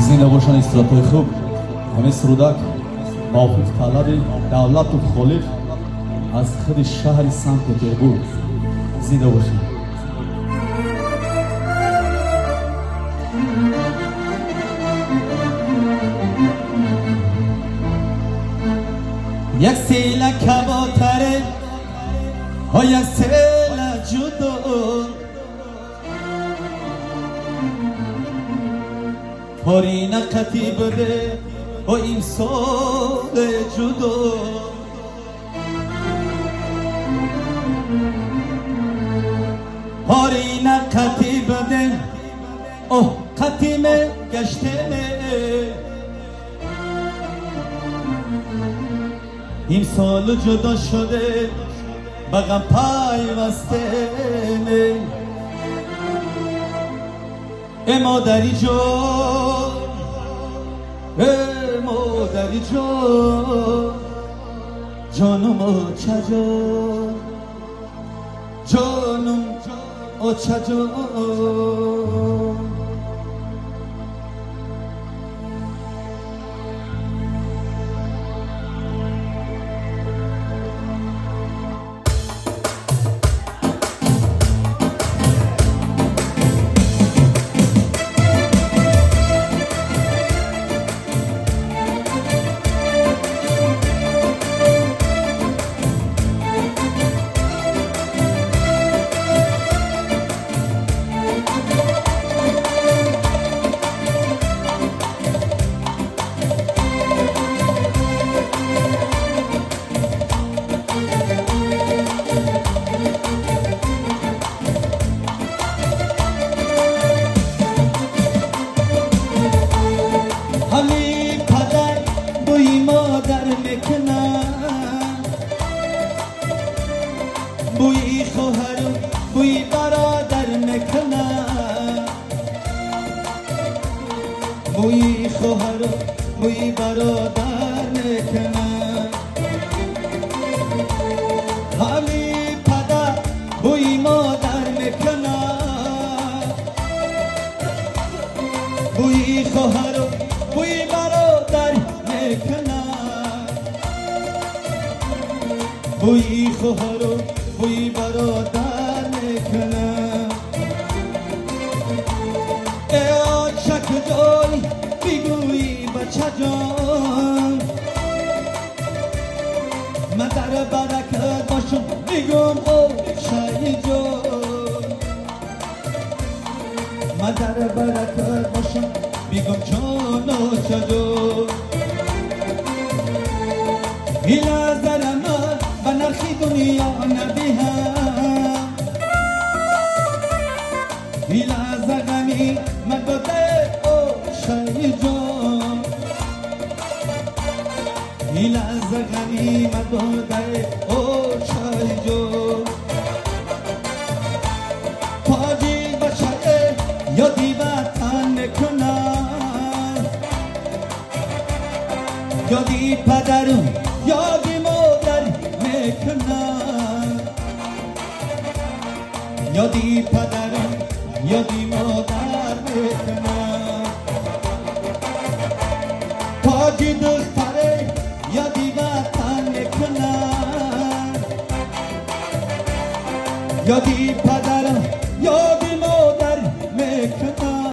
Зинда бошанд истироҳатҳои хуб. Ҳамин сурудак мавқиф талаби Давлату Холиқ аз худи шаҳри Санкт-Петербург. Зинда бошанд. Як села каботаре, ҳо як села ҷудо, پارینه قطی بده با این سال جدا. پارینه قطی بده اوه قطیمه گشتمه، این سال جدا شده بغم پیوسته. ای مادری جان، ای مادری جان، جانم آچه جان، جانم آچه جان. بوی خواهر بوی برادر میکنم، بوی خواهر بوی برادر میکنم. حالی پدر بوی مادر میکنم، بوی خواهر بوی برادر میکنم، بوی خواهر بوی برادر میکنم. ای آچه کجای بگویی بچه جان، من در برکت باشم بگم آچه جان، من در برکت باشم بگم جان آچه جان. این نظر من به نرخی دنیا ندهم، این لحظه غمی من داده آچه جان، این لحظه غمی من داده آچه جان. پاجی بچه یادی وطن میکنم، یادی پدرم یادی مادر میکنم، یادی پدرم یادی مادر میکنم. تاجی دختره یادی وطن میکنم، یادی پدرم